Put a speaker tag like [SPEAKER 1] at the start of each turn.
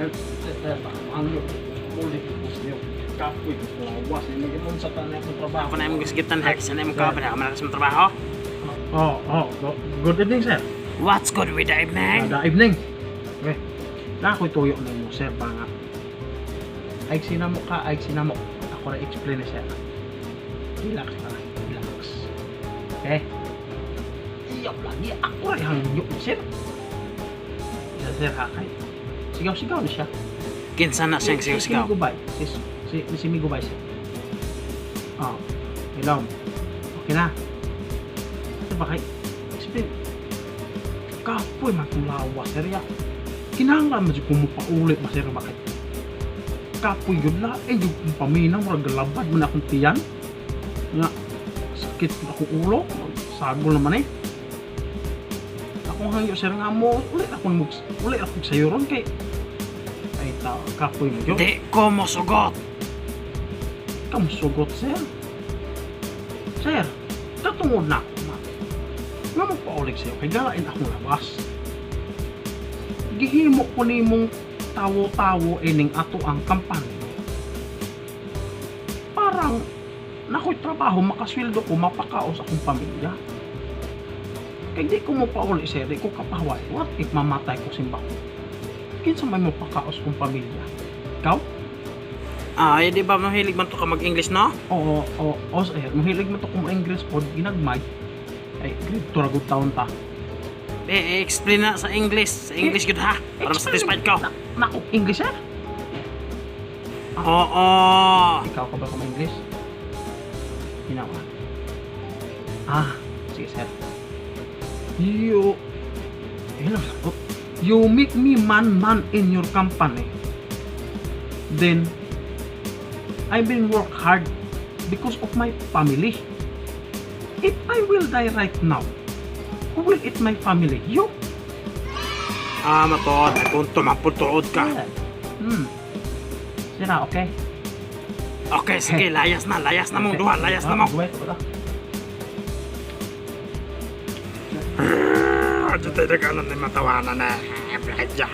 [SPEAKER 1] Sir, baka mahangyo. Ulit ko sa'yo. Kapoy ko lawas. Hindi mo sa tanan akong trabaho.
[SPEAKER 2] Ako na imong gisgitan, Hex. Ano imong kapan? Ako man sa trabaho.
[SPEAKER 1] Oh, good evening, sir.
[SPEAKER 2] What's good with the evening?
[SPEAKER 1] Good evening. Okay. Na ako'y tuyo na mo, sir, ba nga. Ay sinamo ka, ay sinamo. Ako ra explain na, sir. Relax ka, relax. Okay? Iyaw lagi, ako ra hangyo, sir. Sir, sir, ha, kay. Sigaw-sigaw na siya.
[SPEAKER 2] Kinsa na siyang
[SPEAKER 1] Si
[SPEAKER 2] sigaw-sigaw?
[SPEAKER 1] Migubay. Si Migubay, sir. Oh, hello. Okay na. Sir, ba kay, explain. Kapoy man kung lawas, sir, ya. Kinahanglan man jud ko mopaulit ba, sir, bakit? Kapoy yun la, eh, yung kong paminaw, murag galabad man akong tiyan. Nga, sakit akong ulo, sagol naman eh. Akong hangyo, sir, nga mo, ulit akong sayo ron kay, ay tao, kapoy mo yun.
[SPEAKER 2] Di ko mosugot.
[SPEAKER 1] Kamusugot, sir. Sir, katungod na ako na. Nga mo paulig sa'yo, kay galain akong labas. Gihimo ko nimong tawo-tawo ining ato ang kampanya. Parang nako'y trabaho, makasweldo ko, mapakaos akong pamilya. Kay di ko mo pauli, sir, di ko kapahaway. What if mamatay ko simba ko? Kinsa may mapakaos kong pamilya? Ikaw?
[SPEAKER 2] Ay, di ba mahilig man to ka mag-English, no?
[SPEAKER 1] Oo, sir. Mahilig mo to kung English pod, ginagmay. Ay, grade 2 ra gud taon ta.
[SPEAKER 2] Eh, explain na sa English. Sa English gud ha. Para ma-satisfied ko.
[SPEAKER 1] Naku, English, sir?
[SPEAKER 2] Oo.
[SPEAKER 1] Ikaw ka ba kung English? Hinawa. Ah, sige, sir. You... Eh, lang sakot. You make me man-man in your company. Then, I've been work hard because of my family. If I will die right now, who will eat my family? You?
[SPEAKER 2] Ah, matuod. Ay, punto, maputuod ka.
[SPEAKER 1] Yeah. Sira, okay?
[SPEAKER 2] Okay, sige, layas na. Layas na mong duha. Layas na mo.
[SPEAKER 1] Wait, wala.
[SPEAKER 2] Ah, dito tayo na matawanan na. Bladya.